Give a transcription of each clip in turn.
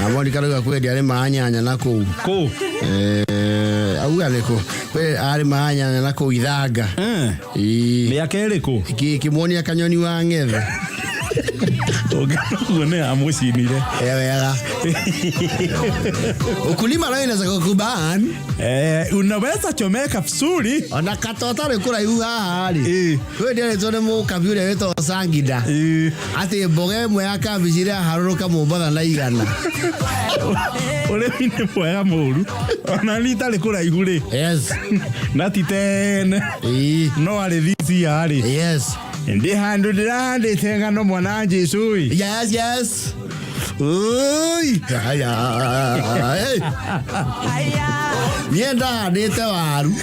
Na Monica rauga kwendia arĩmaga nyanya na kũu. Kũ? Eh, auga nĩ kũ? Kwĩ arĩmaga nyanya na kũu Ithanga. Ĩĩ. Mĩaka ĩrĩkũ? Kĩmuonia kanyoni wa ng'ethe. Ũguo nĩ amũcinire. Eh, wega. Ukulima nayo inaweza kukuban. Eh, unaweza chomeka vizuri. Ona kata ũtarĩ kũraihu haha rĩ. Ĩĩ. Kwĩ ndĩretwo nĩ mũkabi ũrĩa wĩtagwo Sangida. Ĩĩ. Atĩ mboga ĩmwe ya kabici ĩraharũrũka Mombatha na 100. Ũrĩmi nĩ mwega mũru. Ona ni itarĩ kũraihu rĩ. Yes. Na ti tene. Ĩĩ. No arĩ thisia rĩ. Yes. Ndĩ handũ ndĩrahandĩte ngano mwana wa Jesũ ĩ. Yes, yes. Oi. Haya. Hey. Niĩ ndahandĩte waru.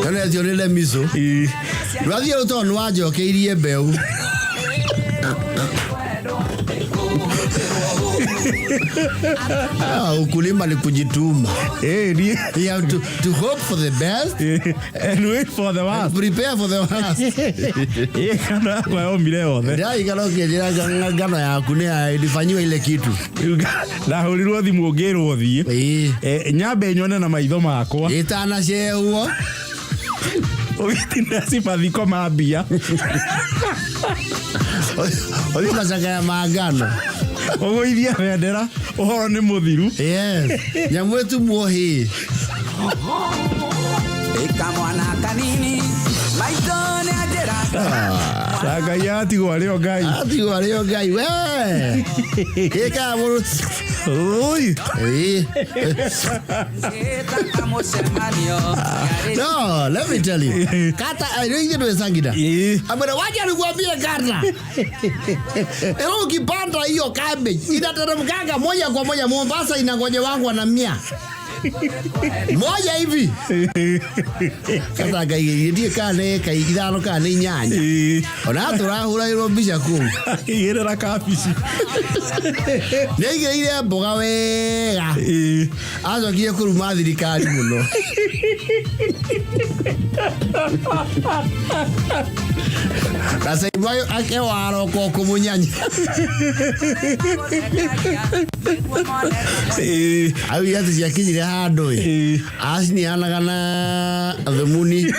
Kana cio nĩ lemiso. Ĩĩ. Rwathiĩ rũu tondũ nĩwanjokeirie mbeũ. Ah, ukulima ni kujituma. Ĩĩ, niĩ- You have to hope for the best And wait for the and worst. prepare for the worst. Ĩĩ, ngano yakwa yomire yothe. Ndĩraikara ũkĩnjĩra ngano yaku nĩ ilifanyiwa ile kitu. Ndahũrirwo thimũ ngĩrwo thiĩ. Ĩĩ. Eh, nyambe nyone na maitho makwa. Ĩtanacehwo. Ũgĩtinda ci mathiko ma mbia. Ũthiĩ macakaya ma ngano. Ũgũithie bendera ũhoro nĩ mũthiru. Yes. Nyamũ ĩtumwo hĩ. Kamwana kanini maitho nĩ anjĩra. Na Ngai atigwo arĩ o Ngai. Atigwo arĩ o Ngai we. Ĩkaga mũndũ. Oi. Ĩĩ. Ĩtaka mũcemanio. No, let me tell you. Kata, rĩu ithuĩ twĩ Sangida. Ĩĩ. Amwĩra wacha nikuambie kata. Ero ukipanda hiyo cabbage inateremkanga moja kwa moja Mombasa, inangoja wangu na mia moja hivi. Kata ngaigĩrĩrie ndiĩ kana nĩ ĩka 5 kana nĩ 8. Ĩĩ. Ona tũrahũragĩrwo mbica kũu. Akĩigĩrĩra kabici. Nĩ aigĩrĩire mboga wega. Ĩĩ. Acokire kũruma thirikari mũno. Na Saibu akewaroko kũmũnyanya. Ĩĩ. Augire atĩ ciakinyire handũ ĩ. Ĩĩ. Acinianaga na thumuni.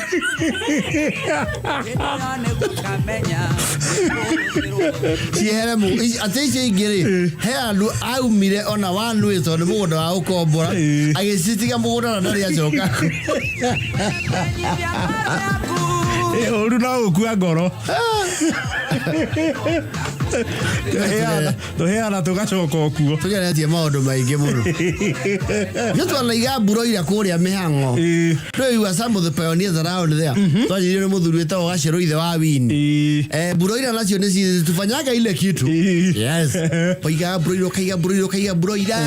Ciehere atĩ icio ingĩ rĩ, he andũ aumire ona one way tondũ nĩ mũgũnda wa gũkombora. Ĩĩ. Agĩcitiga mũgũnda na ndarĩ acoka. Ĩĩ, ũru no gũkua ngoro. Tũheana tũgacoka o kuo. Tũgeretie maũndũ maingĩ mũno. Nĩ twanaiga mburoira kũrĩa mĩhang'o. Ĩĩ. Ndũigua some of the pioneers around there. Twanyirio nĩ mũthuri wĩtagwo Gacĩrũ ithe wa Winnie. Ĩĩ. Eh, mburoira nacio nĩ tufanyaga ile kitu. Ĩĩ. Yes. Waigaga mburoira ũkaiga mburoira ũkaiga mburoira.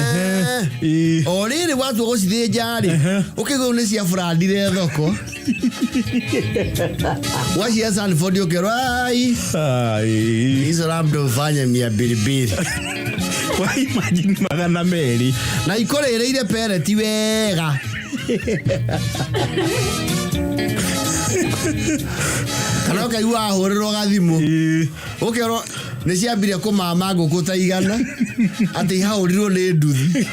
Ĩĩ. O rĩrĩ watua gũcithĩnja rĩ, ũkĩigua nĩ ciaburandire thoko. Wacia Sanford ũkerwo ai Ai. hizo labda ufanye 200. Wa imagine 200. Na ikũrĩrĩire pereti wega. Kana ũkaigua wahũrĩrwo gathimũ. Ĩĩ. Ũkerwo nĩ ciambire kũmama ngũkũ ta 100 atĩ ihahũrirwo nĩ nduthi.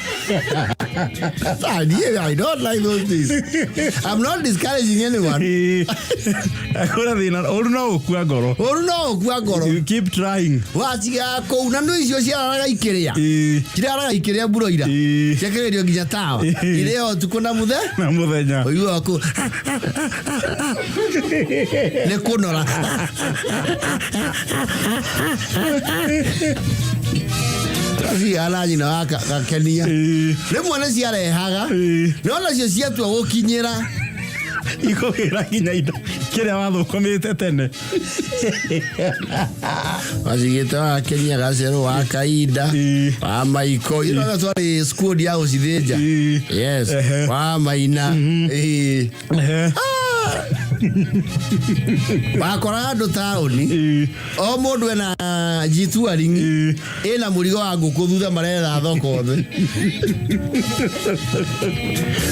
I don't like those things. I'm not discouraging anyone. Ĩĩ. Hakuna thĩna ũru no gũkua ngoro. Ũru no gũkua ngoro. You keep trying. Wacigaga kũu na nĩ icio ciararaga ikĩrĩa. Ĩĩ. Ciraraga ikĩrĩa mburoira. Ĩĩ. Ciakĩrĩrio nginya tawa. Ĩĩ. Irĩo ũtukũ na mũthenya. Na mũthenya. Ũiguaga kũ nĩ kũnora. Tũrathiaga na nyina wa Gakenia. Ĩĩ. Rĩmwe nĩ ciarehaga. Ĩĩ. No nacio ciatua gũkinyĩra. Ikũgĩra nginya indo kĩrĩa wathũkũmĩte tene. Wacigĩte wa Gakenia, Gacerũ, wa Kainda, Ĩĩ. wa Maiko. You know twarĩ squad ya gũcithĩnja. Ĩĩ. Yes. Ehe. Wa Maina. Ĩĩ. Ehe. Wakoraga andũ taũni. Ĩĩ. O mũndũ ena G-touring. Ĩĩ. Ĩna mũrigo wa ngũkũ thutha maretha thoko othe.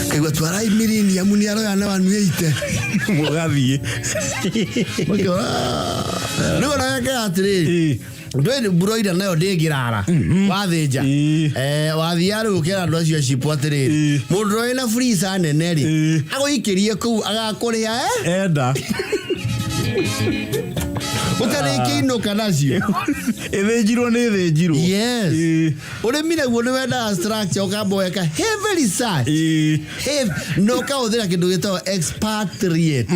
Kaigua twarai millennium nĩ aroya na 180. Mũgathiĩ. Mũkĩona. Rĩu ona wekaga atĩrĩrĩ. Ĩĩ. Ndwĩ broiler nayo ndĩngĩrara wathĩnja. Ĩĩ. Wathiaga rĩu ũkera andũ acio a cipu atĩrĩrĩ, Ĩĩ. mũndũ ũrĩa wĩna freezer nene rĩ, Ĩĩ. agũikĩrie kũu agakũrĩha Enda. Ũtarĩkĩinũka nacio. Ĩthĩnjirwo nĩ ĩthĩnjirwo. Yes. Ĩĩ. Ũrĩmi naguo nĩ wendaga structure, ũkamba weka heavy research. Ĩĩ. No ũkahũthĩra kĩndũ gĩtagwo expatriate,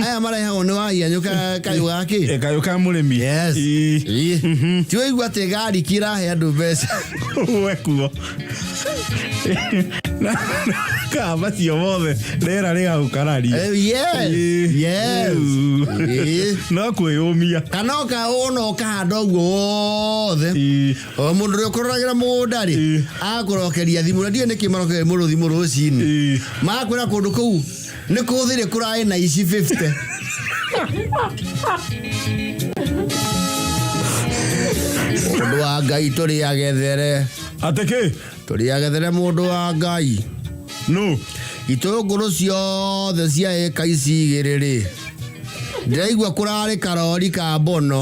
aya marehagwo nĩ wahianyũ kayũ gakĩ. Kayũ ka mũrĩmi. Yes. Ĩĩ. Ĩĩ. Ti waigua atĩ gariki ĩrahe andũ mbeca? We kuo kaa macio mothe rĩera rĩgagũkararia. Yes. Ĩĩ. Yes. Ĩĩ. No kwĩyũmia. Kana ũka ũna ũkahanda ũguo wothe. Ĩĩ. O mũndũ ũrĩa ũkũroragĩra mũgũnda rĩ, Ĩĩ. agakũrokeria thimũ na ndiũĩ nĩkĩ marokeria mũndũ thimũ rũcinĩ. Ĩĩ. Magakwĩra kũndũ kũu nĩ kũthire kũraĩ na ici 50. Mũndũ wa Ngai, tũrĩ agethere. Atĩ kĩ? Tũrĩ agethere, mũndũ wa Ngai. No. Itũngũrũ ciothe cia ĩka ici igĩrĩ rĩ, ndĩraigua kũrarĩ karori ka mbono.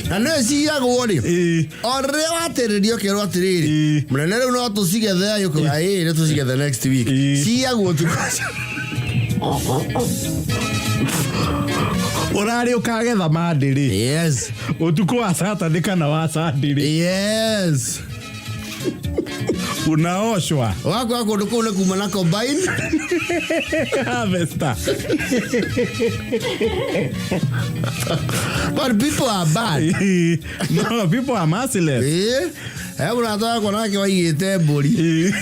Na nĩ ciyagwo rĩ, Ĩĩ. o rĩrĩa watĩrĩrio ũkerwo atĩrĩrĩ, Ĩĩ. mũnene, rĩu no tũcigethe, yũkauga ĩĩ, nĩ tũcigethe next week. Ĩĩ. Ciyagwo tu. Ũrarĩ ũkagetha mandĩ rĩ? Yes. Ũtukũ wa Saturday kana wa Sunday rĩ? Yes. Unaoshwa. Wakwa kũndũ kũu nĩ kuma na combine harvester. But people are bad. Ĩĩ. No, people are merciless. Ĩĩ, he mũrata wakwa nake waigĩte mbũri. Ĩĩ.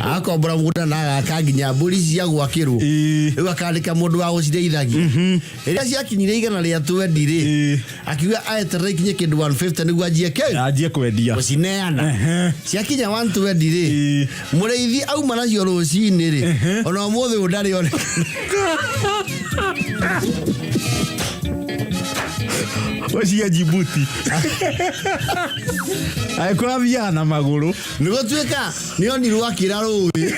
Akombora mũgũnda na agaka nginya mbũri cia gwakĩrwo. Ĩĩ. Rĩu akandĩka mũndũ wa gũcirĩithagia. Rĩrĩa ciakinyire 120 rĩ, Ĩĩ. akiuga aeterere ikinye kĩndũ 150 nĩguo anjie kĩ? Anjie kwendia. Gũcineana. Ehe. Ciakinya 120 rĩ, Ĩĩ. mũrĩithi auma nacio rũcinĩ rĩ, ona ũmũthĩ ũyũ ndarĩ onekana. Ũcio Djibouti angĩkorwo athiaga na magũrũ. Nĩ gũtuĩka nĩ onirwo akĩra rũĩ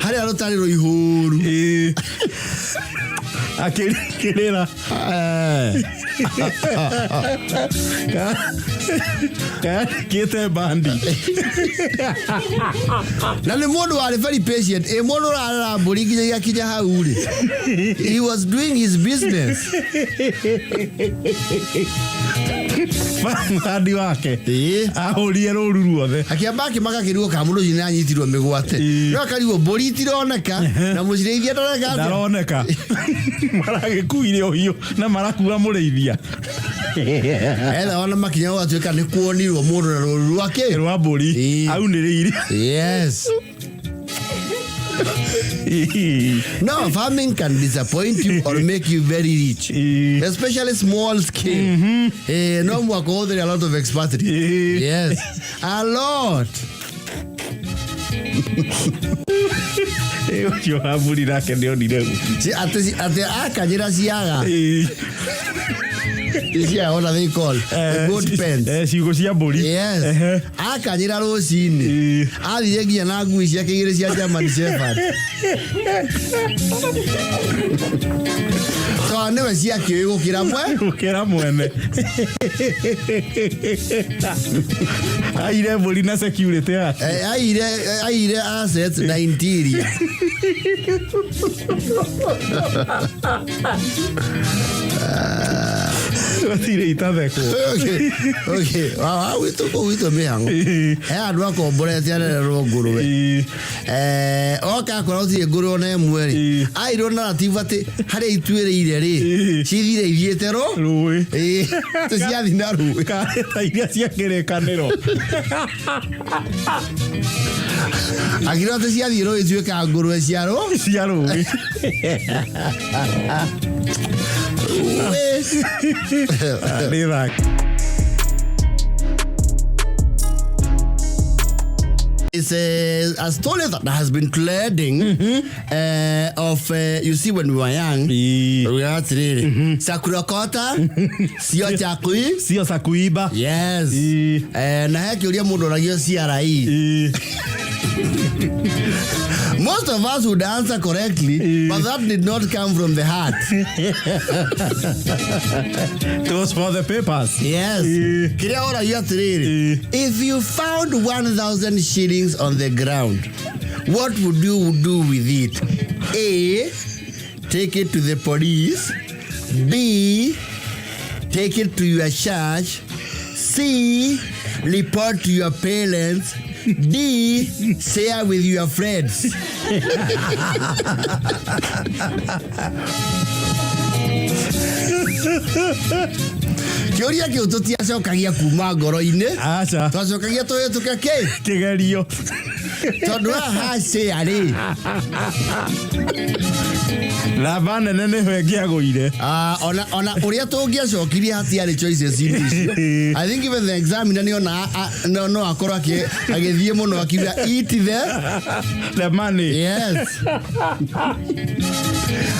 harĩa rũtarĩ rũihũru. Ĩĩ. Akĩrĩra. Kayandĩkĩte bandi. Na nĩ mũndũ warĩ very patient. Ĩ mũndũ ũrarera mbũri nginya igakinya hau rĩ, he was doing his business. Bandi wake. Ĩĩ. Ahũrire rũru ruothe. Akĩamba akĩmaka kĩruo ka mũndũ ũcio nĩ anyitirwo mĩgwate. Ĩĩ. No akarigwo mbũri itironeka na mũcirĩithia ndareka atĩa? Ndaroneka, maragĩkuire ũhiũ na marakua mũrĩithia. Etha ona makinya gũgatuĩka nĩ kuonirwo mũndũ na rũru rwake rwa mbũri. Ĩĩ. Aunĩrĩire. Yes. No, farming can disappoint you or make you very rich, Ĩĩ. especially small scale. No mwaka ũhũthĩre a lot of expatriate. Ĩĩ. Yes, a lot. Ĩ, ũcio wa mbũri nake nĩonire. Atĩ akanyĩra ciaga. Ĩĩ. Ciaga ona they call the goat pens. Ciugũ cia mbũri. Yes. Ehe. Akanyĩra rũcinĩ. Ĩĩ. Athire nginya na ngui ciake igĩrĩ cia German Shepherd, tondũ nĩwe ciakĩũĩ gũkĩra mwe. Gũkĩra mwene. Aire mbũri na security yake. Aire assets na interior. Gũtirĩ itathekwo. Okay, witũ kũu gwitũ mĩhang'o, he andũ akomborete arererwo ngũrwe. Ĩĩ. Oka akora gũtirĩ ngũrwe ona ĩmwe rĩ, Ĩĩ. airwo narrative atĩ harĩa ituĩrĩire rĩ, Ĩĩ. cithire ithiĩte rũ. Rũĩ. Ĩĩ, tũciathi na rũĩ. Karĩ ta iria cia kĩrĩkanĩro. Akĩrwo atĩ ciathiĩ rũĩ ituĩkaga ngũrwe cia rũ. Cia rũĩ. Nĩ thaka. Is a story that has been trending of you see, when we were young, we were atĩrĩrĩ, chakurokota sio chakui. Sio za kuiba. Yes. Ii. Na he kĩũria mũndũ oragio CRE. Most of us would answer correctly, but that did not come from the heart. It was for the papers. Yes. Kĩrĩa oragio atĩrĩrĩ, if you found 1000 shillings on the ground, what would you do with it? A, take it to the police. B, take it to your church. C, report to your parents. D, share with your friends. Kĩũria kĩu tũtiacokagia kuma ngoro-inĩ. Aca. Twacokagia tũhĩtũke kĩ? Kĩgerio. Tondũ haha share rĩ, Namba nene nĩho ĩngĩagũire. Ah, ona ũrĩa tũngĩacokirie hatiarĩ choices icio. I think even the examiner nĩona no akorwo agĩthiĩ mũno akiuga eat the money. Yes.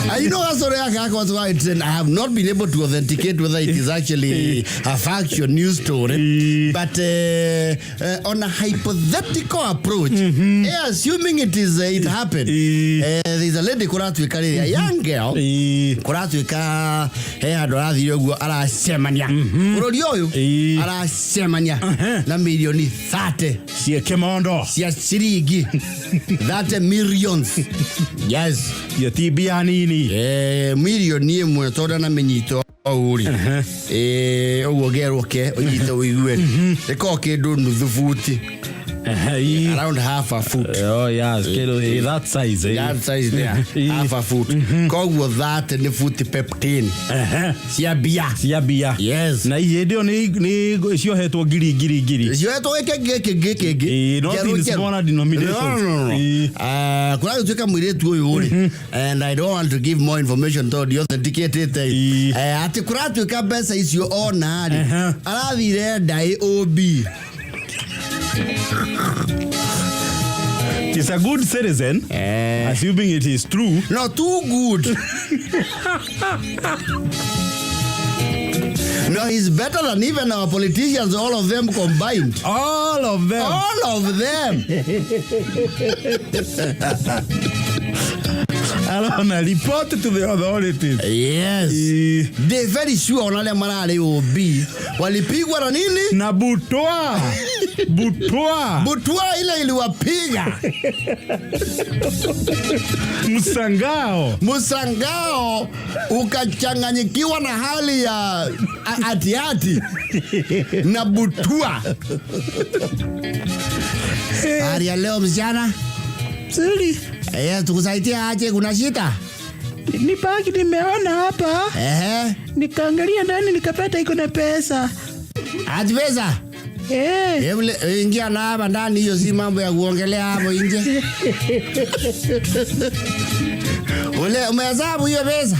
And you know that story yake kwa trend. I have not been able to authenticate whether it is actually a factual news story. But on a hypothetical approach, assuming it happened, there's a lady kũratuĩka rĩrĩa, a young girl, kũratuĩka he handũ arathire ũguo aracemania bũrũri ũyũ, aracemania na mirioni 30 cia kĩmondo cia ciringi, 30 millions, yes. Iyo ti mbia nini. Mirioni ĩmwe tondũ na mĩnyito ũũ rĩ, ũguo ngerũke ũnyite ũigue ĩkorwo kĩndũ nuthu buti, around half a foot. Oh yes, kĩndũ that size. That size there. Half a foot, koguo 30 nĩ futi 15 cia mbia. Cia mbia. Yes. Na hĩndĩ ĩyo nĩ ciohetwo ngiri ngiri ngiri. Cioetwo gĩkĩ gĩkĩ gĩkĩ gĩkĩ. Not Njerũ, in njerũ. smaller denominations. No. Kũragĩtuĩka mũirĩtu ũyũ rĩ, and I don't want to give more information tondũ ndiauthenticated, atĩ kũratuĩka mbeca icio ona rĩ, arathire ndaĩ OB. He's a good citizen, assuming it is true. No, too good. No, he's better than even our politicians, all of them combined. All of them. All of them. Arona report to the authorities. Yes. They very sure ona arĩa mararĩ OB walipigwa na nini? Na butwa butwa. Butwa ile iliwapiga. Msangao. Msangao ukachanganyikiwa na hali ya atiati na butwa. Hali ya leo, msichana? Siri. Tukusaidia aje? Kuna shida? Ni bagi nimeona hapa. Nikaangalia ndani nikapata iko na pesa. Ati pesa? Eh. Hebu ingia na hapa ndani, hiyo si mambo ya kuongelea hapo nje. Ule umehesabu hiyo pesa?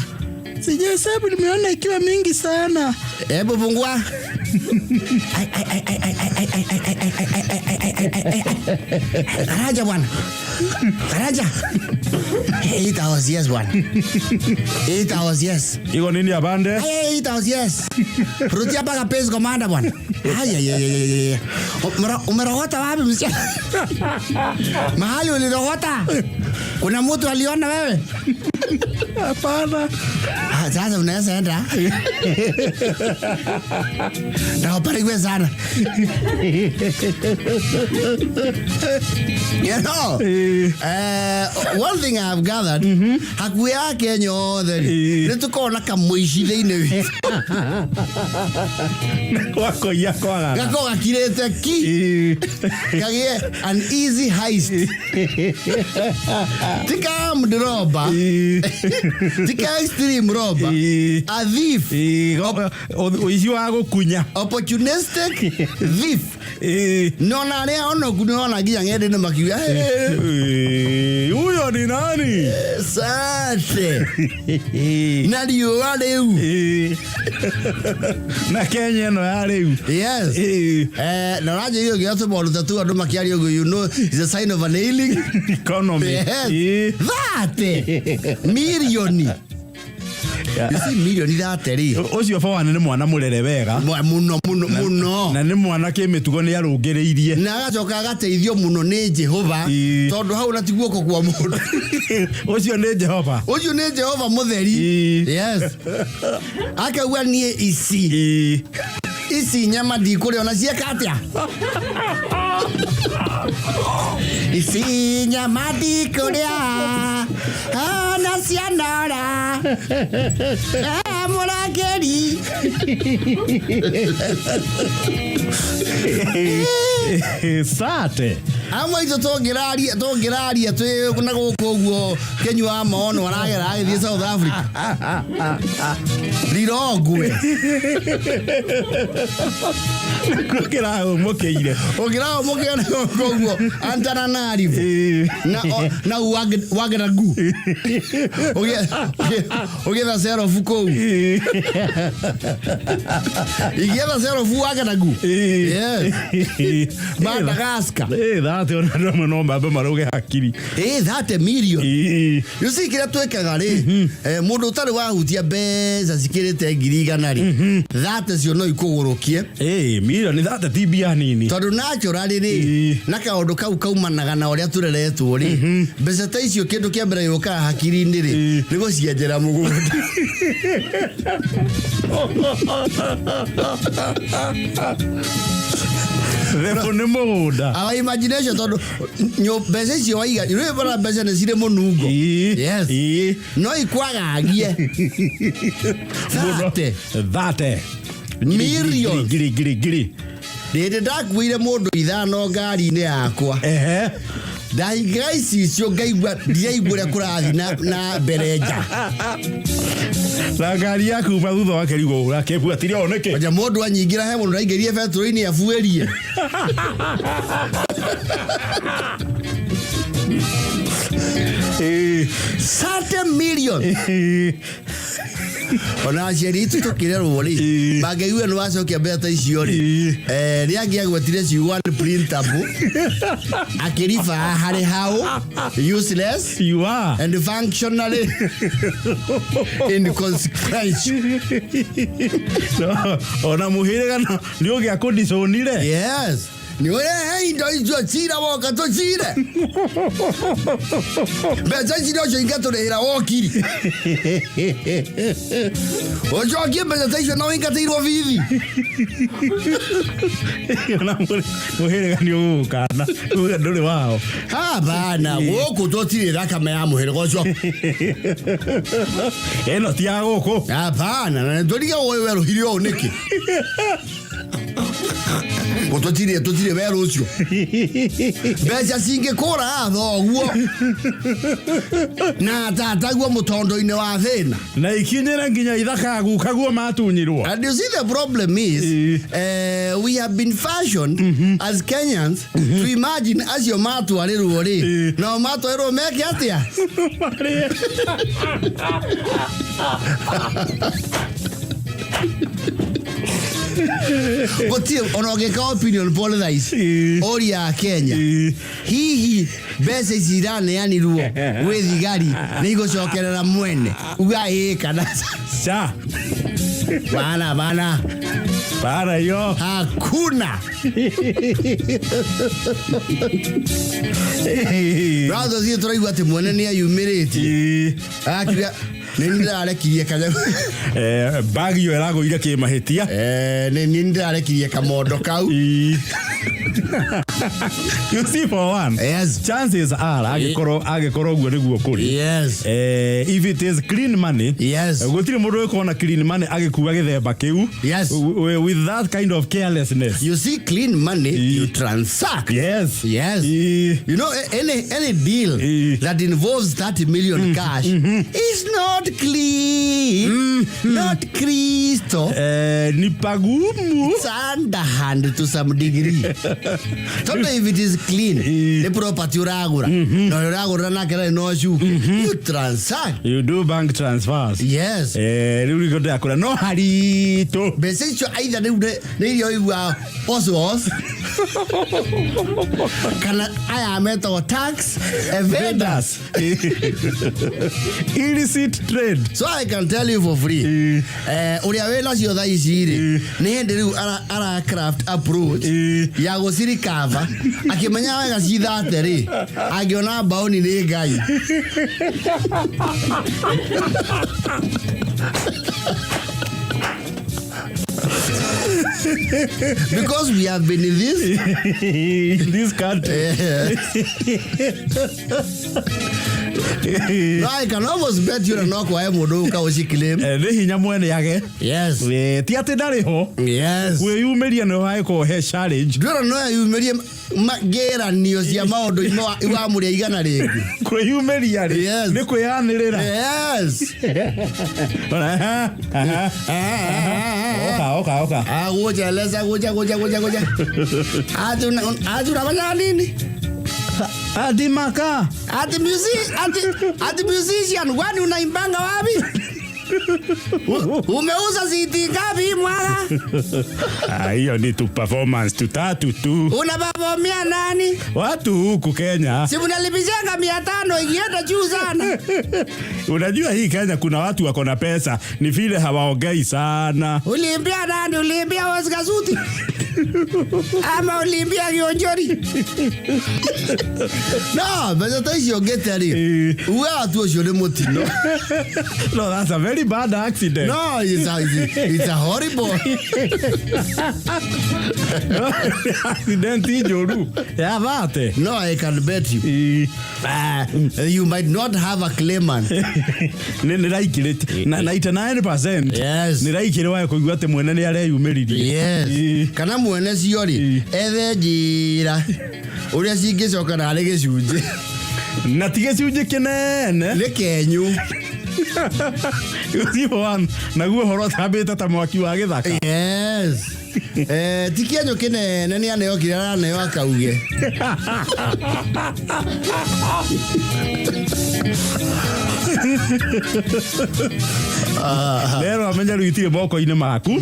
Sijahesabu, nimeona ikiwa mingi sana. Hebu fungua. Ai, ai, ai, ai, ai, ai, ai, ai, ai, ai, ai, ai, ai, ai, ai, ai, ai. Karaja bwana. Karaja. 8 hours, yes bwana. 8 hours, yes. Iko nini abande? Ay, ay, 8 hours, yes. Rudia mpaka base commander bwana. Ay, ay, ay, ay, ay, ay. Umerogota wapi, msichana? Mahali ulirogota? Kuna mtu aliona wewe? Hapana. Ah, sasa unaweza enda. Na ubarikiwe sana. One thing I've gathered, hakuhĩ a Kenya othe rĩ, nĩ tũkoragwo na kamũici thĩinĩ witũ. Wakoia kwagaga. Gakoragwo gakirĩte ki, kagĩe an easy heist. Ti ka armed robber, ti ka extreme robber. rob a thief. Ũici wa gũkunya. Opportunistic thief. Nona arĩa onoku nĩwona nginya ng'enda-inĩ makiuga, "Hey, Huyo ni nani? Sante na riũa rĩu." Na Kenya ĩno ya rĩu. Yes. Na ũranjĩire ũngĩona tũmaũndũ ta tũu andũ makĩaria ũguo, you know it's a sign of an ailing economy. Yes. 30 milioni. You see, milioni 30 rĩ. Ũcio Fawan nĩ mwana mũrere wega. Mũno mũno mũno. Na nĩ mwana kĩmĩtugo, nĩ arũngĩrĩirie. Na agacoka agateithio mũno nĩ Jehova, tondũ hau na ti guoko kwa mũndũ. Ũcio nĩ Jehova. Ũcio nĩ Jehova mũtheri. Yes, akauga niĩ ici ici nyama ndikũrĩa ona cieka atĩa, ici nyama ndikũrĩa ona cianora. Eh, mũrangĩri. Sate. Amwe itũ tũngĩraria twĩ na gũkũ ũguo, Kĩnyua wa maono aragera agĩthiĩ South Africa Rirongwe. Nĩkuo kĩrahũmũkĩire. Ũngĩrahũmũkĩra na gũkũ ũguo Antananarivo na Wageragu ũgĩetha cerobu kũu, ingĩetha cerobu Wageragu. Yes. Madagascar. 30 ona andũ amwe no mambe marũge hakiri. 30 million. You see, kĩrĩa twĩkaga rĩ, mũndũ ũtarĩ wahutia mbeca cikĩrĩte 100,000 rĩ, 30 cio no ikũgũrũkie. Milioni 30 ti mbia nini. Tondũ naturally rĩ, na kaũndũ kau kaumanaga na ũrĩa tũreretwo rĩ, mbeca ta icio kĩndũ kĩa mbere gĩũkaga hakiri-inĩ rĩ, nĩ gũcienjera mũgũnda. Thebũ nĩ mũgũnda. Our imagination, tondũ mbeca icio waiga rĩ, bara mbeca nĩ cirĩ mũnungo. Yes. No ikwagagie 30 30 million. Ngiri ngiri ngiri. Rĩndĩ ndakuire mũndũ ithano ngari-inĩ yakwa, ndahingaga icicio ngaigua ndiraigua ũrĩa kũrathiĩ na mbere nja. Na ngari yaku uma thutha wa kĩrigo ũrakĩbuatire o nĩkĩ? Oja mũndũ anyingĩra, he mũndũ ũraingĩrie betũrũ-inĩ abuĩrie. 30 million. Ona aciari itũ tũkĩrerwo rĩ, mangĩigua nĩ wacokia mbeca ta icio rĩ, nĩ angĩagwetire ciugo unprintable, akĩriba harĩ how useless You are and functionally inconsequential. No, ona mũhĩrĩga nĩ ũgĩa kũdiconire. Yes, nĩ ũrehe indo icio cira woka tũcire mbeca ici nocio ingatũrĩhĩra wokiri ũcokie mbeca ta icio na ũingatĩirwo bithi. Ona mũhĩrĩga nĩ ũgũgũkana uge ndũrĩ wao. Hapana, gũkũ tũtirĩ thakame ya mũhĩrĩga ũcio. Ĩno ti ya gũkũ. Hapana, na nĩtũrige ũĩ werũhire ũũ nĩkĩ. Tũtirĩ werũ ũcio, mbeca cingĩkũra thoguo na tataguo mũtondo-inĩ wa thĩna. Na ikinyĩre nginya ithaka gukaguo matunyirwo. And you see, the problem is, we have been fashioned as Kenyans to imagine acio matwarĩrwo rĩ, nao matwarĩrwo meke atĩa? Marĩe. Gũtirĩ ona ũngĩka opinion poll thaa ici, ũria Kenya, hihi mbeca ici iraneanirwo gwĩ thigari nĩ igũcokerera mwene, uga ĩĩ kana ca. Bana bana. Bara yo. Hakuna. Ratho thiĩ tũraigua atĩ mwene nĩ ayumĩrĩtie, akiuga nĩ niĩ ndĩrarekirie kanyamũ. Bagi ĩyo ĩragũire kĩmahĩtia. Nĩ niĩ ndĩrarekirie kamondo kau. You see, for one, Yes. chances are angĩkorwo ũguo nĩguo kũrĩ, if it is clean money, gũtirĩ mũndũ ũgĩkorwo na clean money agĩkua gĩthemba kĩu with that kind of carelessness. You see, clean money, you transact. Yes. You know, any deal that involves 30 million cash is not clean, not crystal. Ni pagumu. It's underhand to some degree. Tondu if it is clean, nĩ property ũragũra, na ũrĩa ũragũra nake no cuke. You transact. You do bank transfers. Yes. Rĩu nĩguo ndĩrakũra no haritũ. Mbeca icio either rĩu nĩ iria ũiguaga os kana aya metagwo tax evaders. Illicit trade. So I can tell you for free, ũrĩa wĩ nacio thaa ici rĩ, nĩ hĩndĩ rĩu ara craft approach ya gũcirikava akĩmenya wega cithate rĩ, angĩona mbaũni nĩ Ngai. Because we have been in this In this country. No, I can almost bet you na no kwae mũndũ ũka ũciclaim. Nĩ hinya mwene yage. Ti atĩ ndarĩ ho. Kwĩyumĩria nĩ hagĩkorwo he challenge. Ndwĩra no yumĩrie ngĩranio cia maũndũ iwamũrĩa igana rĩngĩ. Kwĩyumĩria rĩ, nĩ kwĩyanĩrĩra. Ona, aha, aha. Oka, oka, oka. Ah, kuja eleza, kuja, kuja, kuja, kuja. Ati ati unafanya nini? Ati maka. Ati music, ati musician, kwani unaimbanga wapi? Umeuza CD ngapi hii mwaka? Ah, hiyo ni tu performance tutatu tu. Unapafomia nani? Watu huku Kenya. Si mnalipishanga 500 ikienda juu sana. Unajua hii Kenya kuna watu wako na pesa, ni vile hawaongei sana. Uliimbia nani? Uliimbia Oscar Suti? Ama uliimbia Kionjori? No, mbeca ta icio ngĩte rĩ, uga watu ũcio nĩ mũtino. No, that's a very bad accident. No, it's a horrible Accident njũru ya thate. No, I can bet you. You might not have a claimant. Nĩ raikĩrĩte na 99%. Nĩ raikĩrĩ wae kũigua atĩ mwene nĩ areyumĩririe. Kana mwene cio rĩ, ethe njĩra ũrĩa cingĩcoka narĩ gĩcunjĩ. Na ti gĩcunjĩ kĩnene. Nĩ kenyu. Ũcio one, naguo ũhoro ũtambĩte ta mwaki wa gĩthaka. Yes. Ti kĩenyũ kĩnene, nĩ aneo kĩrĩa araneo akauge. Rero amenya rĩu itirĩ moko-inĩ maku,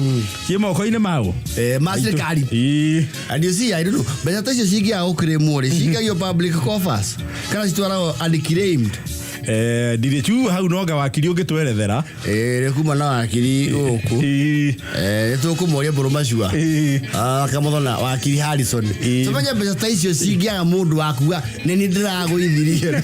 ciĩ moko-inĩ mau. Ma thirikari. And you see, I don't know, mbeca ta icio cingĩaga gũkĩrĩmwo rĩ, cingagio public coffers kana citwaragwo unclaimed? Ndirĩ tu hau nonga wakiri ũngĩtwerethera. Rĩ kuma na wakiri gũkũ. Nĩ tũkũmoria mbũrũ macua. Kamuthona wakiri Harrison. Tũmenye mbeca ta icio cingĩaga mũndũ wakuga nĩ niĩ ndĩragũithirie.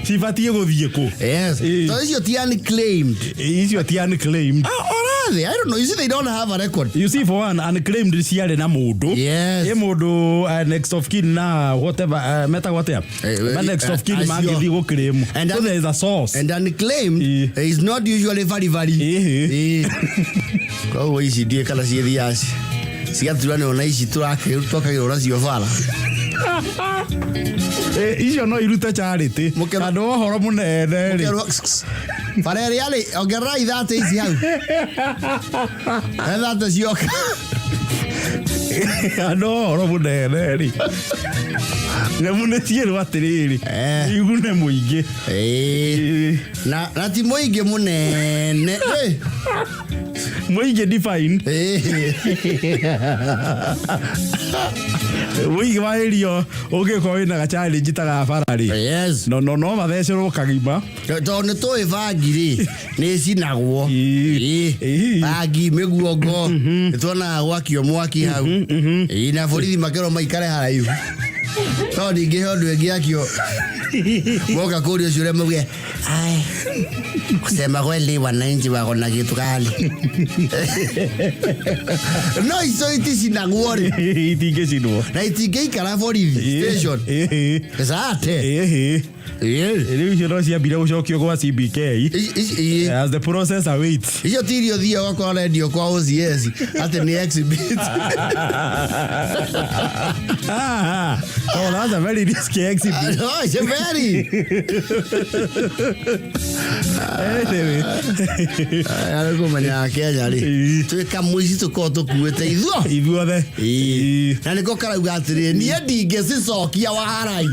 Cibatiĩ gũthiĩ kũ? Yes. Tondũ icio ti unclaimed. Icio ti unclaimed. Ah, or are they? I don't know. You see, they don't have a record. You see, for one, unclaimed ciarĩ na mũndũ. Ĩ mũndũ, next of kin na whatever, metagwo atĩa? Ma next of kin acio. mangĩthiĩ gũclaim. And So there is a source. And unclaimed is not usually very very. Koguo ici ndiĩ kana ciĩthiaga cigaturanĩrwo na ici twakagĩrwo nacio bara. Icio no irute charity. Andũ a ũhoro mũnene rĩ. Bara ĩrĩa rĩ, ongerera ithate ici hau. Ithate cioka. Andũ a ũhoro mũnene rĩ. Nyamũ nĩ ciĩrwo atĩrĩrĩ. Igune mũingĩ. Na ti mũingĩ mũnene. Mũingĩ define. Mũingĩ wa area ũngĩkorwo wĩna ga challenge ta ga bara rĩ. Yes. No, no, no mathecerwo kagima. Tondũ nĩ tũĩ bangi rĩ, nĩ ĩcinagwo. Bangi, mĩguongo, nĩ tuonaga gwakio mwaki hau. Na borithi makerwo maikare haraihu. Tondũ ningĩ he ũndũ ĩngĩakio. Moka kũria ũcio ũrĩa mauge, ai. Kusema kweli wananchi wako na kitu kali. No icio iticinagwo rĩ. Itingĩcinwo. Na itingĩikara borithi station. Sate. Rĩu icio no ciambire gũcokio gwa CBK as the process awaits. Icio ti irio thiaga ũgakora rendio kwa OCS atĩ nĩ exhibit. Ah, oh, that's a very risky exhibit. No, it's a very. Anyway. Arĩ kũmenya Kenya rĩ, twĩ kamũici tũkorwo tũkuĩte ithuo. Ithuothe. Na nĩko karauga atĩrĩ, niĩ ndingĩcicokia warai.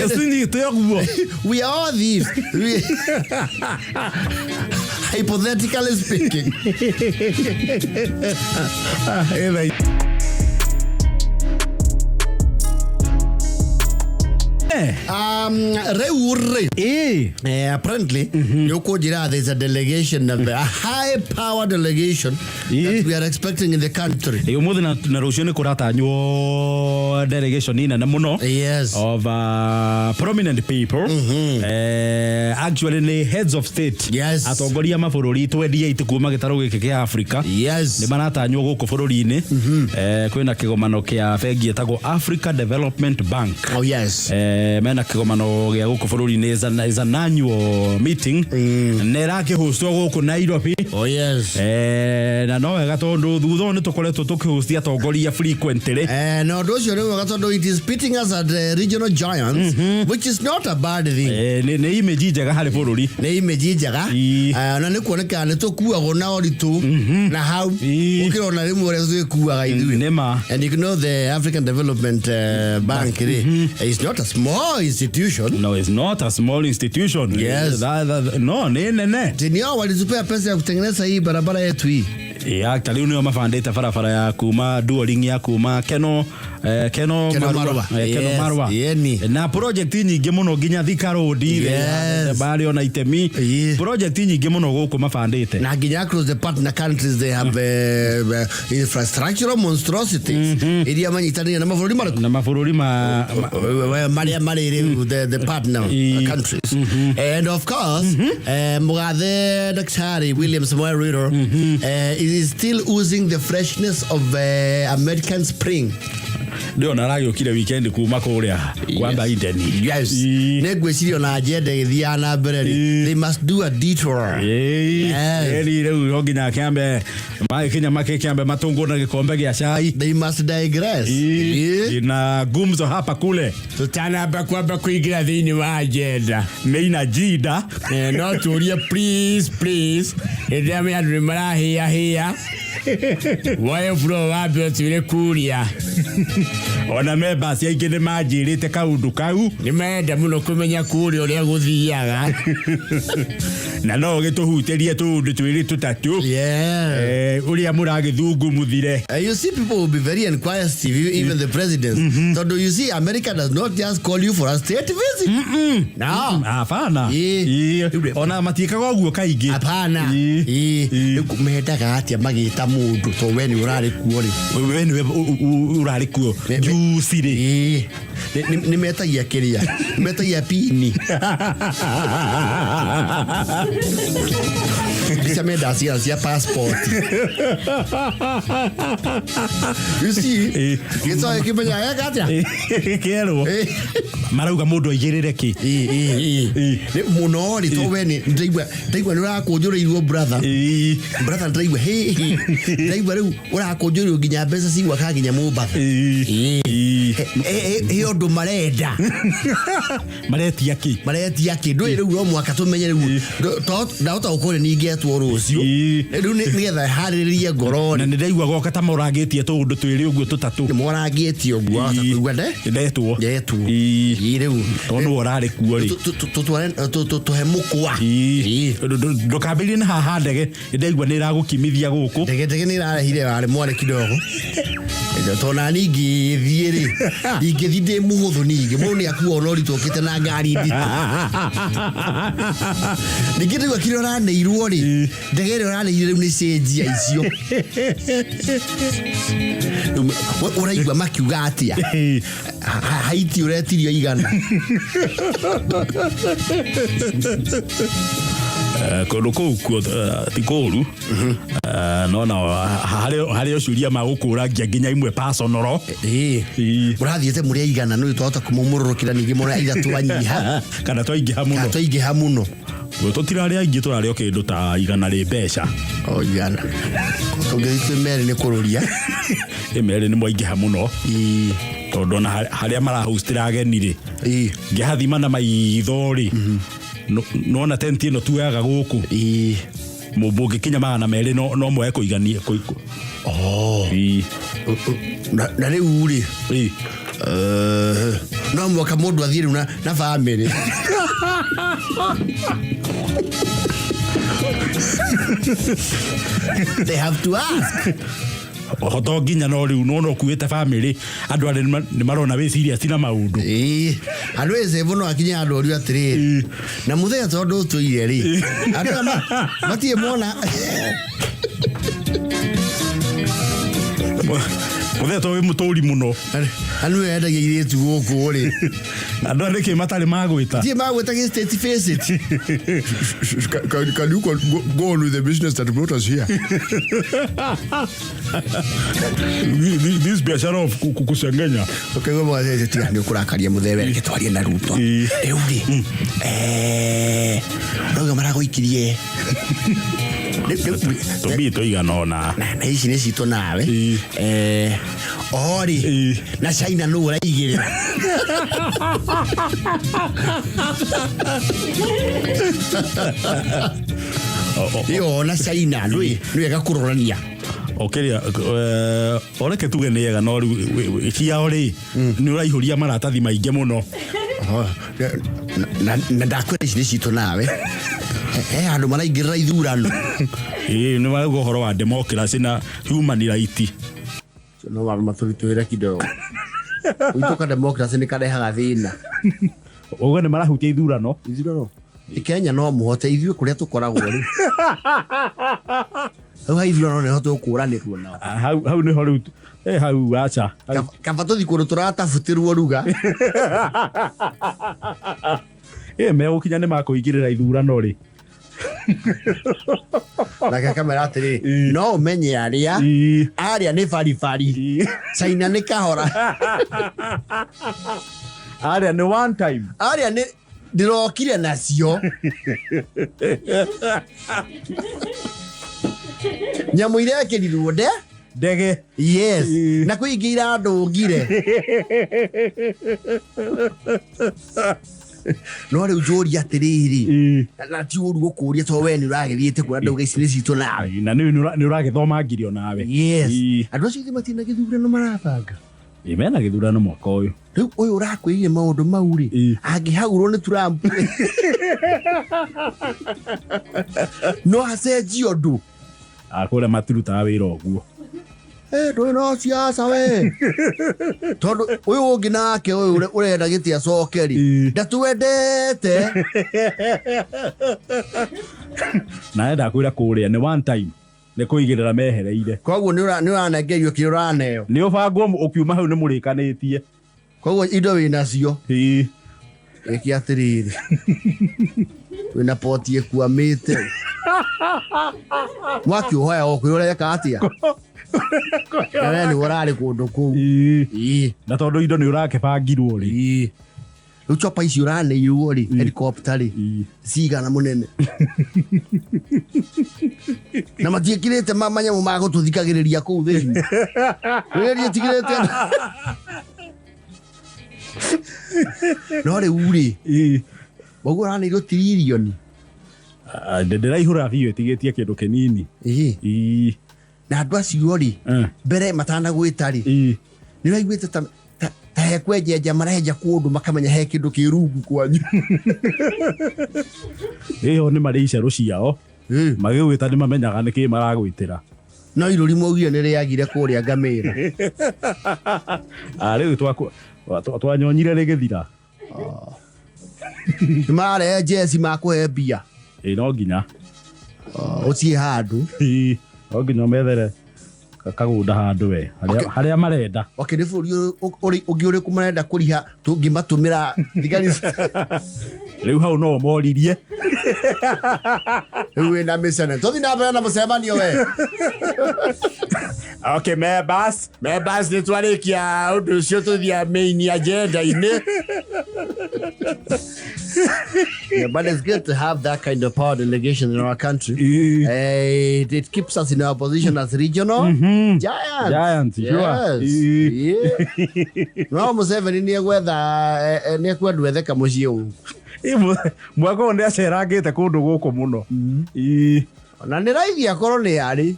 Cinyite ũguo. We are all thieves. Hypothetically speaking. Rĩu rĩ, apparently nĩ ũkũnjĩra there's a delegation of a high power delegation that we are expecting in the country. Ũmũthĩ na rũciũ nĩ kũratanywo delegation nene mũno of prominent people. Actually nĩ heads of state. Atongoria mabũrũri 28 kuma gĩtarũ gĩkĩ kĩa Africa. Nĩ maratanywo gũkũ bũrũri-inĩ. Kwĩna kĩgomano kĩa bengi ĩtagwo Africa Development Bank. Oh yes. Mena kĩgomano gĩa gũkũ bũrũri-inĩ is an annual meeting na ĩrakĩhostwo gũkũ Nairobi. Oh yes. Na no wega tondũ thutha ũyũ nĩ tũkoretwo tũkĩhosti atongoria frequently. Na ũndũ ũcio nĩ mwega tondũ it is pitting us at the regional giants, which is not a bad thing. Nĩ image njega harĩ bũrũri. Nĩ image njega. Na nĩ kuonekana nĩ tũkuagwo na ũritũ na hau gũkĩra ona rĩmwe ũrĩa twĩkuaga ithuĩ. Nĩ ma. And you know the African Development Bank rĩ, is not a small institution. No, it's not a small institution. Yes. No, nĩ nene. Ndio walitupea pesa ya kutengeneza hii barabara yetu hii. Ya, ta rĩu nĩo mabandĩte barabara ya kuma duoling ya kuma Keno Keno Keno Marua. Marua. Keno Yes, Marua. yeni. Na project nyingĩ mũno nginya Thika Road. Yes. Barĩ ona itemi. Project nyingĩ mũno gũkũ mabandĩte. Na nginya across the partner countries they have infrastructural monstrosities iria manyitanĩire na mabũrũri marĩkũ? Na mabũrũri ma marĩa marĩ rĩu the partner countries. And of course, Mugathe Daktari William Samoei Ruto is still oozing the freshness of American spring. Ndĩrona aragĩũkire weekend kuma kũrĩa kwa Biden. Yes. Nĩ ngwĩciria ona agenda ĩgĩthiaga na mbere rĩ, they must do a detour. Yes. Rĩu no nginya kĩambe magĩkinya makĩkĩambe matũngwo na gĩkombe gĩa cai. They must digress. Na gumzo hapa kule. Tũtanamba kwamba kũingĩra thĩinĩ wa agenda. Main agenda. No tũrie please please hĩndĩ ĩrĩa andũ nĩ marahĩahĩa woe floor wambe ũtwĩre kuria. Ona members aingĩ nĩ manjĩrĩte kaũndũ kau. Nĩ marenda mũno kũmenya kũrĩa ũrĩa gũthiaga. Na no gĩtũhutĩrie tũũndũ twĩrĩ tũtatũ. Ũrĩa mũragĩthungumuthire. You see, people will be very inquisitive, even the presidents. Tondũ you see, America does not just call you for a state visit. No. Hapana. Ona matiĩkaga ũguo kaingĩ. Hapana. Rĩu mendaga atĩa magĩta mũndũ to we nĩ ũrarĩ kuo rĩ. We nĩwe ũrarĩ kuo. Juicy rĩ. Nĩ metagia kĩrĩa. Nĩ metagia pini. Mbica mendaga cigana cia passport. You see, gĩcoe kĩmenyaga geka atĩa? Kĩerwo. Marauga mũndũ aigĩrĩre kĩ? Mũno rĩ, to we nĩ ndaigua nĩ ũrakũnjũrĩirwo brother. Brother ndaigua hĩ hĩ. Ndaigua rĩu ũrakũnjũrĩirwo nginya mbeca cigwaka nginya Mombatha. He ũndũ marenda. Maretia kĩ? Maretia kĩ? Ndũĩ rĩu no mũhaka tũmenye rĩu. Ndahota gũkorwo nĩ ingĩetwo rũciũ. Rĩu nĩgetha harĩrĩrie ngoro. Na nĩ ndaigua goka ta morangĩtie tũũndũ twĩrĩ ũguo tũtatũ. Nĩ morangĩtie ũguo, wahota kũigua nde? Ndetwo. Ndetwo. Rĩu. Tondũ nĩwe ũrarĩ kuo rĩ. Tũhe mũkwa. Ndũkambĩrĩrie na haha ndege, ndaigua nĩ ĩragũkimithia gũkũ. Ndege ndege nĩ ĩrarehire warĩ mwarĩ kidogo. Tondũ nani ingĩthiĩ rĩ, Ndingĩthi ndĩ mũhũthũ ningĩ. Mũndũ nĩ akua ona ũritũ ũkĩte na ngari nditũ. Ningĩ ndĩgua kĩrĩa ũraneirwo rĩ, ndege ĩrĩa ũraneire rĩu nĩ cenjia icio. Rĩu ũraigua makiuga atĩa? Haiti ũretirio igana. Kũndũ kũu kuo ti kũũru. No na harĩ o ciũria magũkũragia nginya imwe personal. Ĩĩ. Mũrathiĩte mũrĩ aigana nĩ twahota kũmũmũrũrũkĩra ningĩ mũrĩ aitha twanyiha kana twaingĩha mũno. Kana twaingĩha mũno. Tũtirarĩ aingĩ, tũrarĩ o kĩndũ ta igana rĩ mbeca. O igana. Tũngĩthiĩ twĩ merĩ nĩ kũrũria. Ĩ merĩ nĩ mwaingĩha mũno. Tondũ ona harĩa marahostĩra ageni rĩ, ngĩhathima na maitho rĩ, nona tenti ĩno tuoyaga gũkũ. Mũngĩkinya 200 no mwoe kũigania. Na rĩu rĩ, no mwaka mũndũ athiĩ rĩu na bamĩrĩ. They have to ask. Oho nginya no rĩu no ũkuĩte bamĩrĩ, andũ arĩa nĩ marona wĩ serious na maũndũ. Andũ ĩcebu no akinye handũ orio atĩrĩrĩ, na mũthenya tondũ ũtũire rĩ, andũ aya matirĩ mona. Mũthenya to wĩ mũtũri mũno. Andũ aya endagia irĩtu gũkũ rĩ. Andũ aya nĩkĩ matarĩ magwĩta? Matirĩ magwĩta gĩ state face it. Can you go on with the business that brought us here? This biashara of kusengenya. Okay, go mwathete tiga nĩ ũkũrakaria mũthee, reke twarie na Ruto. Rĩu rĩ, rauga maragũikirie. Tũmbii tũigana ũna. Na ici nĩ citũ nawe. Oho rĩ, na China nũ ũraigĩrĩra? Ĩyo na China nĩ wega kũrorania. Okĩrĩa, oreke tuge nĩ ega, no rĩu ciao rĩ, nĩ ũraihũria maratathi maingĩ mũno. Na ndakwĩra ici nĩ citũ nawe. He handũ maraingĩrĩra ithurano. Ĩĩ, nĩ marauga ũhoro wa democracy na human right. No matũritũhĩre kidogo. Gwitũ ka democracy nĩ karehaga thĩna. Ũguo nĩ marahutia ithurano. Ithurano. Kenya no mũhote ithuĩ kũrĩa tũkoragwo rĩ. Hau ha ithurano nĩho tũkũranĩrwo nao. Hau nĩho rĩu. Hau acha. Kaba tũthiĩ kũndũ tũratabutĩrwo ruga. Megũkinya nĩ makũingĩrĩra ithurano rĩ. Nake kamera atĩrĩ, no ũmenye arĩa, arĩa nĩ baribari. China nĩ kahora. Arĩa nĩ one time. Arĩa nĩ ndĩrokire nacio. Nyamũ irekĩrirwo nde? Ndege. Yes. Na kwĩ ingĩ irandũngire. No rĩu njũria atĩrĩrĩ, na ti ũru gũkũria tondũ we nĩ ũragĩthiĩte kuona ndauga ici nĩ citũ nawe. Na nĩ ũragĩthoma ngirio nawe. Yes. Andũ acio ithe matirĩ na gĩthurano marabanga. Mena gĩthurano mwaka ũyũ. Rĩu ũyũ ũrakwĩrire maũndũ mau rĩ, angĩhagũrwo nĩ Trump. No acenjie ũndũ. Kũrĩa matirutaga wĩra ũguo. Ndũĩ no siasa we. Tondũ ũyũ ũngĩ nake ũyũ ũrenda gĩtĩ acoke rĩ, ndatwendete. Na enda kwĩra kũrĩa nĩ one time. Nĩ kũigĩrĩra mehereire. Koguo nĩ ũranengerio kĩrĩa ũraneo. Nĩ ũbangwo ũkiuma hau nĩ mũrĩkanĩtie. Koguo indo wĩ nacio. Ĩke atĩrĩrĩ. Wĩna poti ĩkuamĩte. Mwaki ũhoya o kwĩ ũreka atĩa? Na we nĩwe ũrarĩ kũndũ kũu. Na tondũ indo nĩ ũrakĩbangirwo rĩ. Rĩu chopa ici ũraneirwo rĩ, helicopter rĩ, cigana mũnene. Na matiĩkĩrĩte manyamũ ma gũtũthikagĩrĩria kũu thĩinĩ. Rĩrĩa rĩtigĩrĩte. No rĩu rĩ, ũguo ũraneirwo tiririoni. Ndĩraihũra biũ ĩtigĩtie kĩndũ kĩnini. Na andũ acio rĩ, mbere matanagwĩta rĩ, nĩ ũraiguĩte ta hekwenjenja marenja kũndũ makamenya he kĩndũ kĩ rungu kwanyu. Ĩyo nĩ marĩ icerũ ciao. Magĩgwĩta nĩ mamenyaga nĩkĩ maragwĩtĩra. No irũri mwaugire nĩ rĩagire kũrĩa ngamĩra. Ah, rĩu twanyonyire rĩgĩthira. Nĩ mararehe jeci makũhe mbia. Ĩ no nginya. Ũciĩ handũ. Ĩ, no nginya ũmethere kagũnda handũ we harĩa marenda. Okay, nĩ bũrũri ũngĩ ũrĩkũ marenda kũriha tũngĩmatũmĩra thigari? Rĩu hau no moririe. Rĩu wĩna mĩcene. Tũthiĩ na mbere na mũcemanio we. Okay, members, members nĩ twarĩkia ũndũ ũcio tũthiĩ main agenda-inĩ. Yeah, but it's good to have that kind of power delegation in our country. It keeps us in our position as regional giants. Giants, sure. Yes. Yeah. No Museveni nĩ egwetha nĩ ekwendwo ethe kamũciĩ ũũ. Mwaka ũyũ nĩ acerangĩte kũndũ gũkũ mũno. Na nĩ raithi akorwo nĩ arĩ.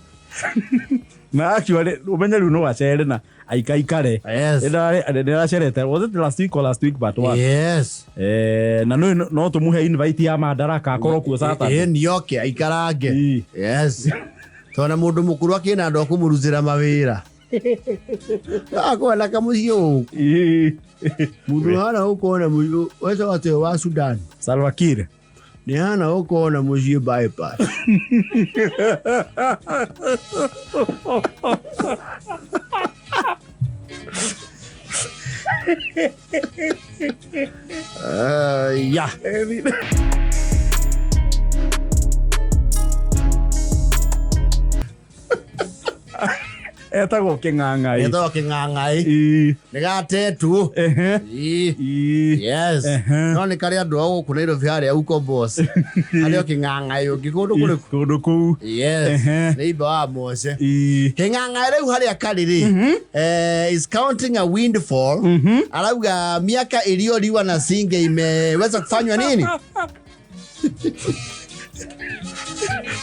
Na actually ũmenye rĩu no acere na aikaikare. Yes. Nĩaracerete. Was it last week or last week but one? Yes. Na no tũmũhe invite ya Madaraka akorwo kuo Saturday. Nĩ oke aikarange. Yes. Tondũ mũndũ mũkũrũ akĩna andũ a kũmũrutĩra mawĩra. Akwenda kamũciĩ ũũ. Mũndũ hana ũkona mũciĩ wetagwo atĩa wa Sudan? Salva Kiir. Nĩ hana ũkona mũciĩ bypass. Yeah. Etagwo Kĩng'ang'ai. Etagwo Kĩng'ang'ai. Nĩ gatetu. Yes. No nĩ karĩ andũ a gũkũ Nairobi harĩa Ukombozi. Harĩa Kĩng'ang'ai ũngĩ kũndũ kũrĩkũ? Kũndũ kũu. Yes. Nĩ imba wa Mose. Kĩng'ang'ai rĩu harĩa karĩ rĩ, is counting a windfall. Arauga miaka iliyoliwa na singe imeweza kufanywa nini?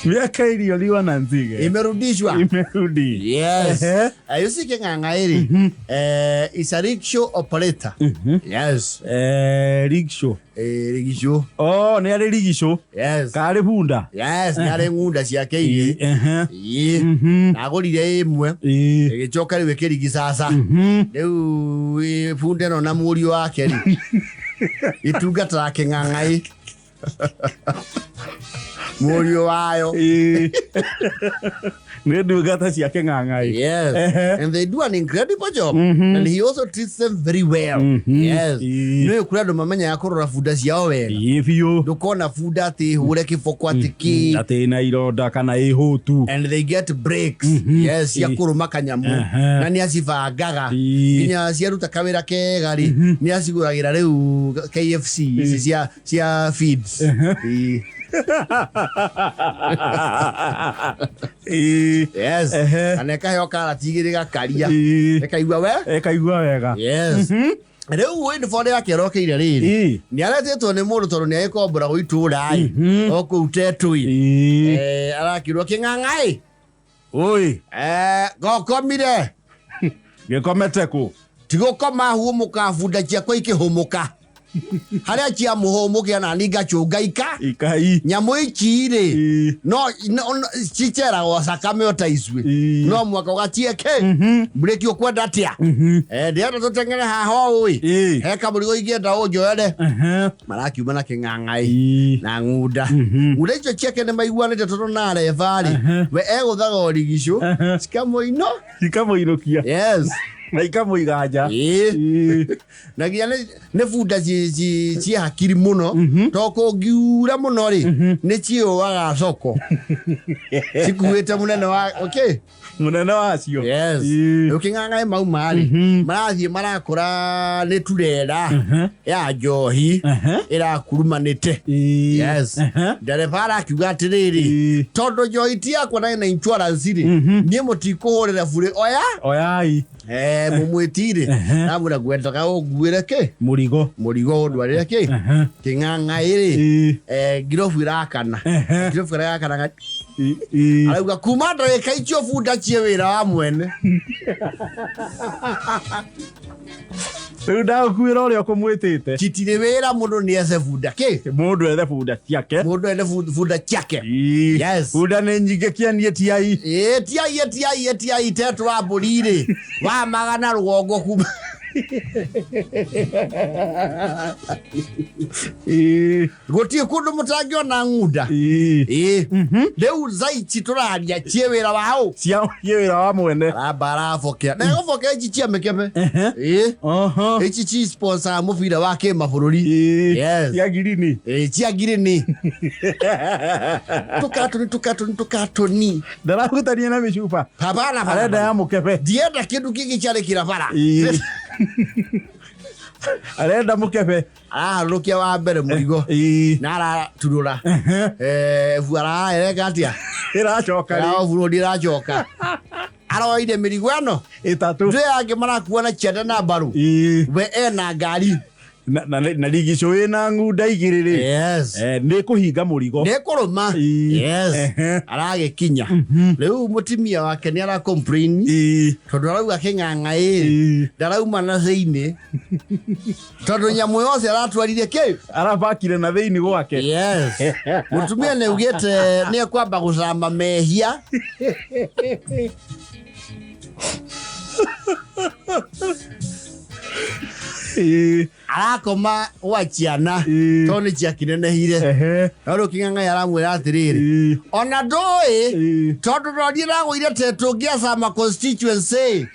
Miaka iliyoliwa na nzige imerudishwa. Imerudi. Yes. You see Kĩng'ang'ai rĩ, is a rickshaw operator. Yes. Rickshaw. Rickshaw. Oh, nĩ arĩ rickshaw. Yes. Karĩ bunda. Yes, nĩ arĩ ng'unda ciake igĩrĩ. Ĩĩ. Na agũrire ĩmwe. Ĩgĩcoka rĩu ĩkĩrigicaca. Rĩu bunda ĩno na mũriũ wake rĩ. Itungataga Kĩng'ang'ai. Mũriũ wayo. Nĩ ndungata cia Kĩng'ang'ai. Yes. And they do an incredible job. And he also treats them very well. Yes. Nĩ kũrĩ andũ mamenyaga kũrora bunda ciao wega. Ĩĩ biũ. Ndũkona bunda atĩ hũre kĩboko atĩ kĩ. Atĩ ĩna ironda kana ĩhũtu. And they get breaks. Yes, cia kũrũma kanyamũ. Na nĩ acibangaga. Nginya ciaruta kawĩra kega rĩ, nĩ acigũragĩra rĩu KFC ici cia feeds. Yes. Na ĩkaheo karati igĩrĩ gakaria. Ĩkaigua we? Ĩkaigua wega. Yes. Rĩu windfall yake ĩrokeire rĩrĩ. Nĩ aretĩtwo nĩ mũndũ tondũ nĩ agĩkomboragwo itũũra ĩ. O kũu Tetũi. Arakĩrwo Kĩng'ang'ai. Oi. Gokomire. Gĩkomete kũ? Tigũkoma hũmũka bunda ciakwa ikĩhũmũka. Harĩa ciamũhũmũkĩra na niĩ ngacũnga ika. Ikai. Nyamũ ici rĩ, no ciceragwo cakame o ta icuĩ. No mwaka ũgacieke. Mburĩki ũkwenda atĩa? Ndĩrenda tũteng'ere haha ũũ ĩ. He kamũrigo ingĩenda ũnjoere. Marakiuma na Kĩng'ang'ai na ng'unda. Ng'unda icio ciake nĩ maiguanĩte tondũ na reba rĩ, we egũthaga ũrigicũ, cikamũino. Cikamũinũkia. Yes. Na ikamũiga nja. Na nginya nĩ bunda ciĩ hakiri mũno to kũngiura mũno rĩ, nĩ ciũaga soko. Cikuĩte mũnene wa okay. Mũnene wacio. Yes. Rĩu Kĩng'ang'ai mauma rĩ, marathiĩ marakora nĩ turera ya njohi ĩrakurumanĩte. Yes. Ndereba arakiuga atĩrĩrĩ, tondũ njohi ti yakwa na ĩna insurance rĩ, niĩ mũtikũhũrĩra burĩ oya. Oyai. Mũmwĩtire. Namwĩra ngwendaga ũnguĩre kĩ? Mũrigo. Mũrigo ũndwarĩre kĩ? Kĩng'ang'ai rĩ, ngirobu irakana. Ngirobu ĩrakana. Arauga kuma ndagĩka icio bunda ciĩ wĩra wa mwene. Rĩu ndagũkuĩra ũrĩa ũkũmwĩtĩte. Citirĩ wĩra mũndũ nĩ ethe bunda kĩ. Mũndũ ethe bunda ciake. Mũndũ ethe bunda ciake. Yes. Bunda nĩ nyingĩ kĩanie tiai. Ĩĩ tiai tiai tiai tetũ wa mbũri rĩ wa magana rũgongo kuma. Gũtirĩ kũndũ mũtangĩona ng'unda. Ĩĩ. Rĩu zaici tũraria ciĩ wĩra wa ũ? Cia wĩra wa mwene. Aramba arabokea. Na egũbokea ici cia mĩkebe. Ĩĩ. Ici ci sponsor mũbira wa kĩmabũrũri. Yes. Cia ngirini. Ĩĩ cia ngirini. Tũkatoni tũkatoni tũkatoni. Ndarahutania na mĩcuba. Hapana. Arenda ya mũkebe. Ndienda kĩndũ kĩngĩ kĩarĩkĩra bara. Arenda mũkebe. Araharũrũkia wa mbere mũrigo. Na araturũra. Buara ĩreka atĩa? Ĩracoka rĩ. Off-road ĩracoka. Aroire mĩrigo ĩno ĩtatũ. Ndũĩ angĩ marakua na ciande na mbaru. We ena ngari. Na rigicũ wĩna ng'unda igĩrĩ rĩ. Yes. Nĩ kũhinga mũrigo. Nĩ kũrũma. Yes. Aragĩkinya. Rĩu mũtumia wake nĩ ara complain. Tondũ arauga kĩng'ang'a ĩ. Ndarauma na thĩinĩ. Tondũ nyamũ yothe aratwarire kĩ? Arabakire na thĩinĩ gwake. Yes. Mũtumia nĩ augĩte nĩ ekwamba gũcama mehia. Arakoma gwa ciana tondũ nĩ ciakĩnenehire. No rĩu kĩng'ang'a aramwĩra atĩrĩrĩ, ona ndũĩ tondũ ndoniĩ ndagũire tetũ ngĩacama constituency.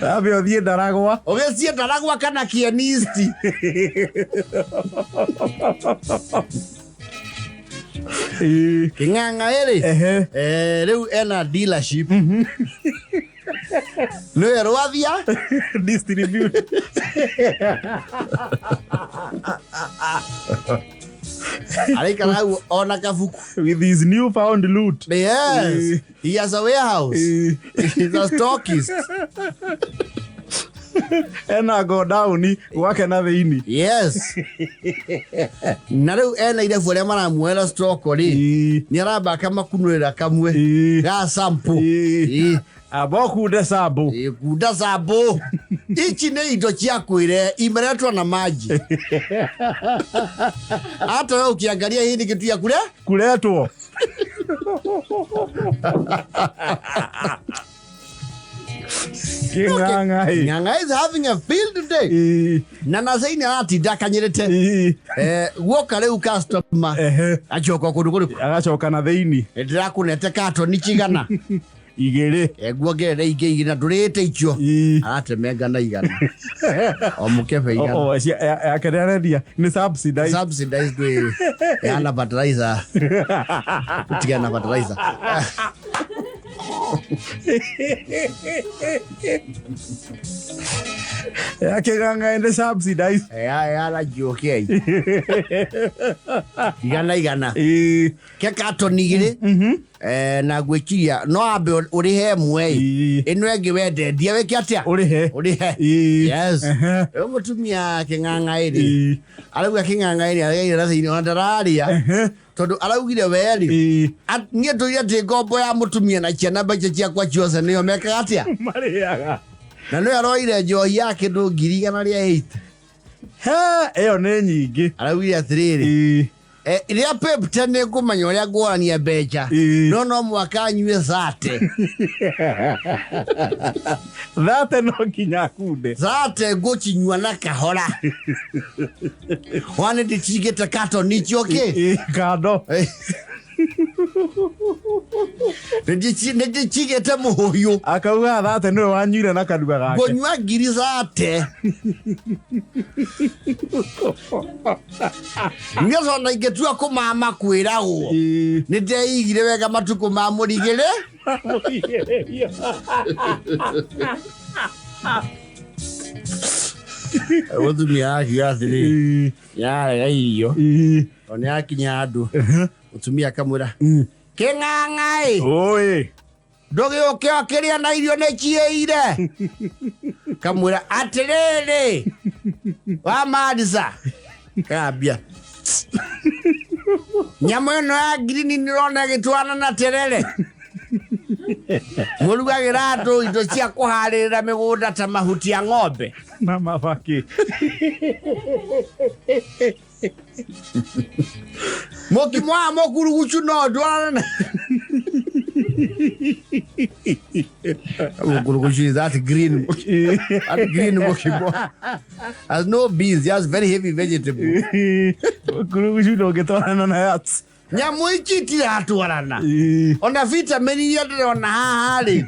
Ambe ũthiĩ Ndaragwa. Ũgĩthiĩ Ndaragwa kana Kieni East. Kĩng'ang'a ĩrĩ rĩu ena dealership. Nĩwe rwathia distribute. Araikara hau ona kabuku. With his new found loot. Yes. He has a warehouse. He's a stockist. Ena go down gwake na thĩinĩ. Yes. Na rĩu ena irebu arĩa maramuoera stock rĩ, nĩ aramba akamakunũrĩra kamwe ga sample. Amba ũkunde sample. Kunda sample. Ici nĩ indo cia kwĩre imeretwo na maji. Hata wewe ukiangalia hii ni kitu ya kule kuletwo. Kĩng'ang'a. Ng'ang'a is having a field day. Na na thĩinĩ aratinda akanyĩrĩte. Guoka rĩu customer acoka kũndũ kũrĩkũ? Agacoka na thĩinĩ. Ndĩrakũnete katoni cigana? Igĩrĩ. Nguongerere ingĩ igĩrĩ na ndũrĩte icio. Aratemenga na igana. O mũkebe igana. Yake nĩ arendia nĩ subsidized. Subsidized ĩ. Yana fertilizer. Tigana na fertilizer. Yake ng'ang'a nĩ subsidized. Yana njoke. Igana igana. Ke katoni igĩrĩ. Na ngwĩciria no ambe ũrĩhe ĩmwe ĩ. Ĩno ĩngĩ wendendia wĩke atĩa? Ũrĩhe. Ũrĩhe. Yes. Rĩu mũtumia kĩng'ang'a ĩrĩ. Arauga kĩng'ang'a ĩrĩ ageire na thĩinĩ ona ndararĩa. Tondũ araugire we rĩ. Niĩ ndũire ndĩ ngombo ya mũtumia na ciana mbeca ciakwa ciothe nĩo mekaga atĩa? Marĩaga. Na nĩwe aroire njohi ya kĩndũ 180,000. He, ĩyo nĩ nyingĩ. Araugire atĩrĩrĩ. Rĩrĩa pepte nĩ ngũmenya ũrĩa ngũrania mbeca. No no mwaka nyue thate. Thate no nginya akunde. Thate ngũcinyua na kahora. Wane ndĩcigĩte katoni icio kĩ? Kando. Nĩ ndĩcigĩte mũhũyũ. Akauga thate nĩwe wanyuire na kanua gake. Ngũnyua ngiri thate. Nĩgetha ona ingĩtua kũmama kwĩragwo. Nĩ ndeigire wega matukũ ma mũrigĩrĩ. Mũtumia akiuga atĩrĩrĩ, yarega irio. O nĩ akinya handũ. Mũtumia akamwĩra, kĩng'ang'a ĩ. Ũĩ. Ndũgĩũke ũkĩrĩa na irio nĩ ciĩire. Kamwĩra atĩrĩrĩ, wa Marisa. Kambia. Nyamũ ĩno ya ngirini nĩ ũrona ĩgĩtwarana na terere. Mũrugagĩra andũ indo cia kũharĩrĩra mĩgũnda ta mahuti ya ng'ombe. Na mabaki. Mũkimo wa mũkurugucu no ndwarane. Mũkurugucu is that green. That green mũkimo. Has no beans, just very heavy vegetable. Mũkurugucu ndũngĩtwarana na yats. Nyamũ ici itiratwarana. Ona vitamin iria ndĩrona haha rĩ.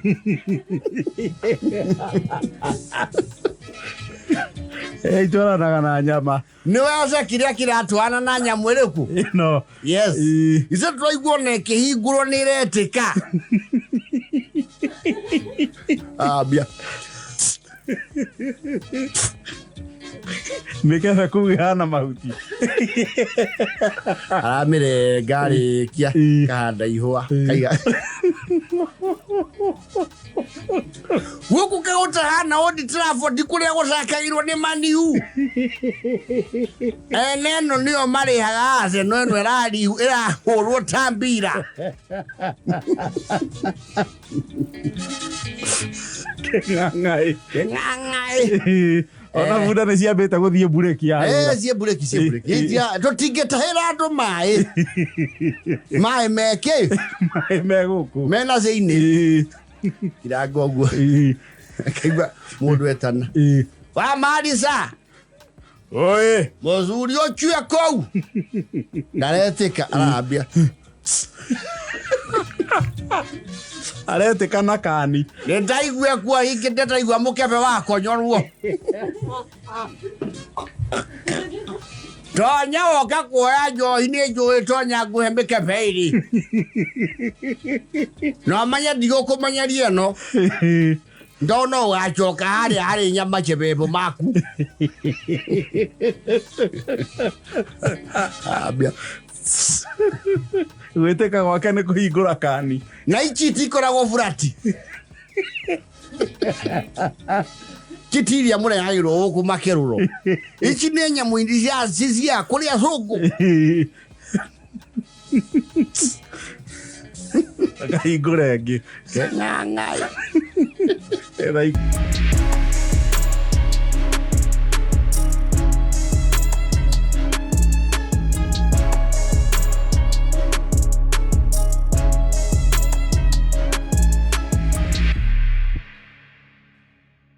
Itwaranaga na nyama. Nĩ waca kĩrĩa kĩratwarana na nyamũ ĩrĩkũ? Ĩno. Yes. Icio tũraigua ona ĩkĩhingũrwo nĩ ĩretĩka. Ambia. Mĩkebe kũu ĩhana mahuti. Aramĩrenga arĩkia kahanda ihũa kaiga. Gũkũ kĩgũtahana Old Trafford kũrĩa gũcakagĩrwo nĩ Maniu. Ene ĩno nĩo marĩhaga Arsenal ĩno ĩrahũrwo ta mbira. Kĩng'ang'aĩ. Kĩng'ang'aĩ. Ona bunda nĩ ciambĩte gũthiĩ mburĩki ya wĩra. Ciĩ mburĩki, ciĩ mburĩki. Tũtingĩtahĩra andũ maĩ. Maĩ mekĩ? Maĩ me gũkũ. Mena thĩinĩ. Kirango ũguo. Akaigua mũndũ etana. Wa Marisa. Oi. Mũthuri ũcio kũu. Ndaretĩka arambia. Aretĩka na kani. Nĩ ndaigua kuo hingĩ ndĩraigua mũkebe wakonyorwo. Tonya woka kuoya njohi nĩ njũĩ tonya nguhe mĩkebe ĩrĩ. No manya ndigũkũmenyeria ĩno. Ndona ũgacoka harĩa harĩ nyama chebebo maku. Ambia. Gwĩtĩka gwake nĩ kũhingũra kani. Na ici itikoragwo burati. Kiti iria mũrehagĩrwo gũkũ makĩrũro. Ici nĩ nyamũ iria cia kũrĩa cũngũ. Akahingũra ĩngĩ. Kĩng'ang'aĩ. Ĩtha